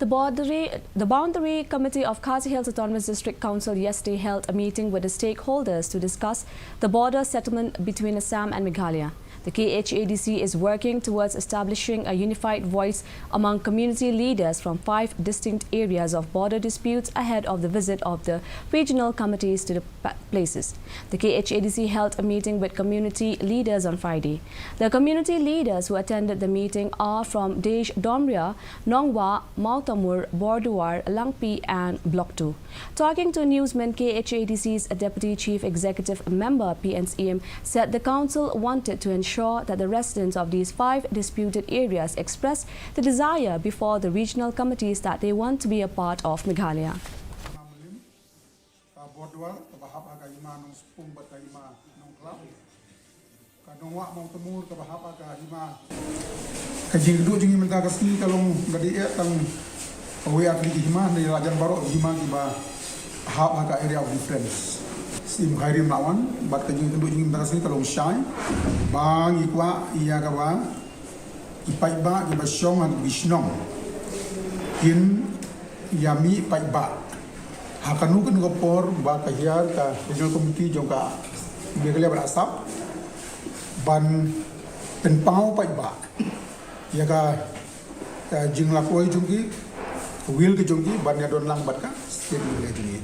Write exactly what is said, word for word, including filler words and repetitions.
The Boundary, the Boundary Committee of Khasi Hills Autonomous District Council yesterday held a meeting with the stakeholders to discuss the border settlement between Assam and Meghalaya. The K H A D C is working towards establishing a unified voice among community leaders from five distinct areas of border disputes ahead of the visit of the regional committees to the pa- places. The K H A D C held a meeting with community leaders on Friday. The community leaders who attended the meeting are from Desh Domria, Nongwa, Mawtamur, Borduar, Langpi, and Block two. Talking to newsmen, K H A D C's Deputy Chief Executive Member P N Syiem said the council wanted to ensure that the residents of these five disputed areas express the desire before the regional committees that they want to be a part of Meghalaya. Ka Borduar, ka ba hap ha ka hima Nongspung bad ka hima Nongkhlaw. Ka Nongwa Mawtamur, ka ba hap ha ka hima. Ka jingduh jingim mynta ka sngi ka long ka dei eh tang kawei ar tylli ki hima, hynrei la jan baroh ki hima ki ba hap ha ka area of difference. Syiem Khyrim la wan, bad ka jingduh jingim mynta ka sngi ka long shai. Ba ngi kwah ïa ka ba ki paidbah ki ba shong ha ki shnong kin ïa mih paidbah. Ha kano kano ka por ba ka hiar ka regional committee jong ka Meghalaya bad Assam ban pynpaw paidbah ïa ka, ka jinglakhoi jong ki, ka will ka jong ki ban ïa don lang bad ka state Meghalaya jong ngi.